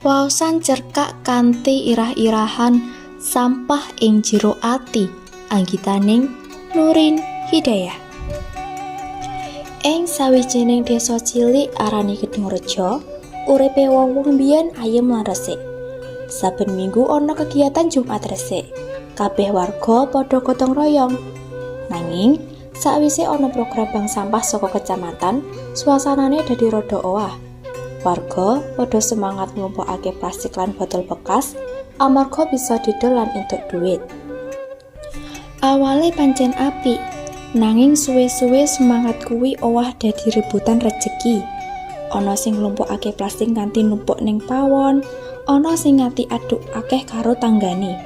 Waosan cerkak kanthi irah-irahan Sampah ing Jero Ati anggitaning Nurin Hidayah. Ing sawijining desa cilik arane Kedungreja, uripe wong-wong biyen ayem lan resik. Saben minggu ana kegiatan Jumat Resik. Kabeh warga padha gotong royong. Nanging, sakwise ana program bank sampah saka kecamatan, suasanane dadi rada owah. Warga padha semangat nglumpukake plastik lan botol bekas amarga bisa didol lan entuk duit. Awale pancen apik, nanging suwe-suwe semangat kuwi owah dadi rebutan rejeki. Ana sing nglumpukake plastik nganti numpuk ning pawon, ana sing nganti adu akeh karo tanggane.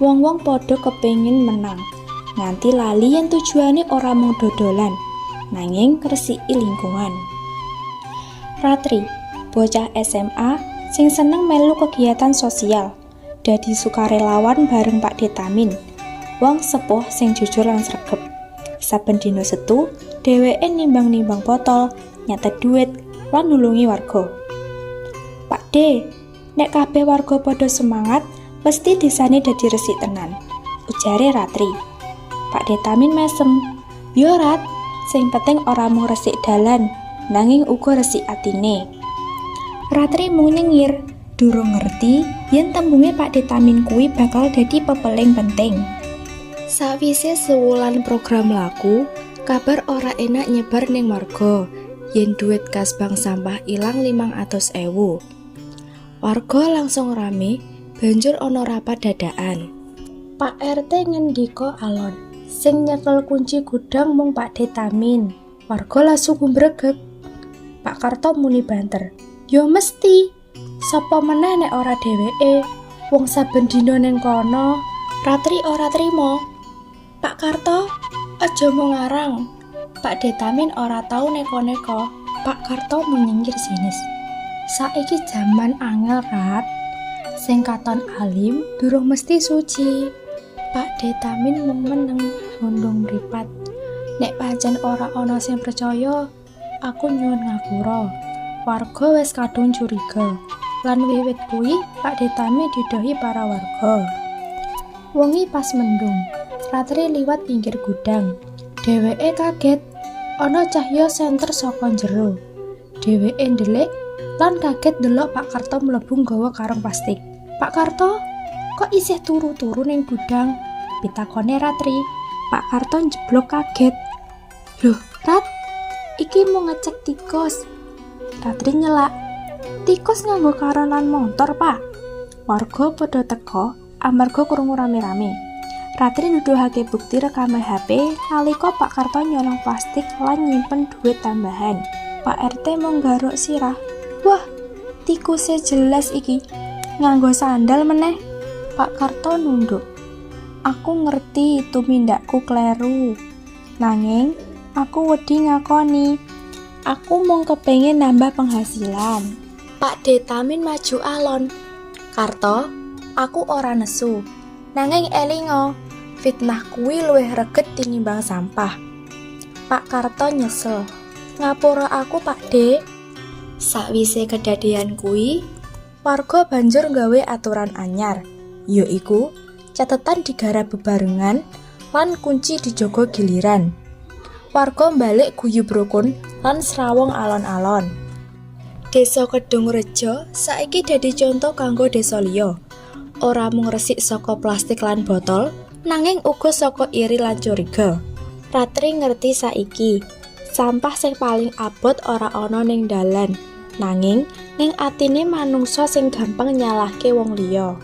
Wong-wong padha kepengin menang, nganti lali yen tujuane ora mung dodolan, nanging ngresiki lingkungan. Ratri, bocah SMA sing seneng melu kegiatan sosial, dadi sukarelawan bareng Pakdhe Tamin, wong sepuh sing jujur lan sregep. Saben dina Setu, dheweke nimbang-nimbang botol, nyatet duit, lan nulungi warga. "Pakdhe, nek kabeh warga padha semangat, mesti desane dadi resik tenan," ujare Ratri. Pakdhe Tamin mesem. "Yo, Rat, sing penting ora mung resik dalan, nanging uga resik atine." Ratri mung nyengir, durung ngerti yen tembunge Pakdhe Tamin kuwi bakal dadi pepeling penting. Sawise sewulan program mlaku, kabar ora enak nyebar ning warga yen duit kas bank sampah ilang 500.000. Warga langsung rame, banjur ana rapat dadakan. Pak RT ngendika alon, "Sing nyekel kunci gudang mung Pakdhe Tamin." Warga langsung gumbregek. Pak Karto muni banter, "Yo mesti. Sapa meneh nek ora dheweke? Wong saben dina ning kono." Ratri ora trimo. "Pak Karto, aja mung ngarang. Pakdhe Tamin ora tau neko-neko." Pak Karto nyengir sinis. "Saiki jaman angel, Rat. Sing katon alim durung mesti suci." Pakdhe Tamin mung meneng, nundung mripat. "Nek pancen ora ana sing percaya, aku nyuwun ngapura. Warga wis kadung curiga." Lan wiwit kuwi Pakdhe Tamin didohi para warga. Wengi pas mendung, Ratri liwat pinggir gudang. Dheweke kaget, ana cahya senter saka njero. Dheweke ndelik lan kaget ndelok Pak Karto mlebu nggawa karung plastik. "Pak Karto, kok isih turu-turu ning gudang?" pitakone Ratri. Pak Karto njeblok kaget. "Loh, Rat, iki mung ngecek tikus." Ratri nyelak. "Tikus nganggo karung lan motor, Pak?" Warga padha teka amarga krungu rame-rame. Ratri nuduhake bukti rekaman HP nalika Pak Karto nyolong plastik lan nyimpen duit tambahan. Pak RT mung garuk sirah. "Wah, tikuse jelas iki. Nganggo sandal meneh." Pak Karto nunduk. "Aku ngerti tumindakku kleru. Nanging aku wedi ngakoni. Aku mung kepengin nambah penghasilan." Pakdhe Tamin maju alon. "Karto, aku ora nesu. Nanging elingo, fitnah kuwi luwih reget tinimbang sampah." Pak Karto nyesel. "Ngapura aku, Pakdhe." Sakwise kedadean kuwi, warga banjur nggawe aturan anyar, yaiku catetan digarap bebarengan lan kunci dijaga giliran. Warga balik guyub rukun lan srawung alon-alon. Desa Kedungreja saiki dadi conto kanggo desa liya. Ora mung resik saka plastik lan botol, nanging uga saka iri lan curiga. Ratri ngerti saiki, sampah sing paling abot ora ana ning dalan, nanging ning atine manungsa sing gampang nyalahke wong liya.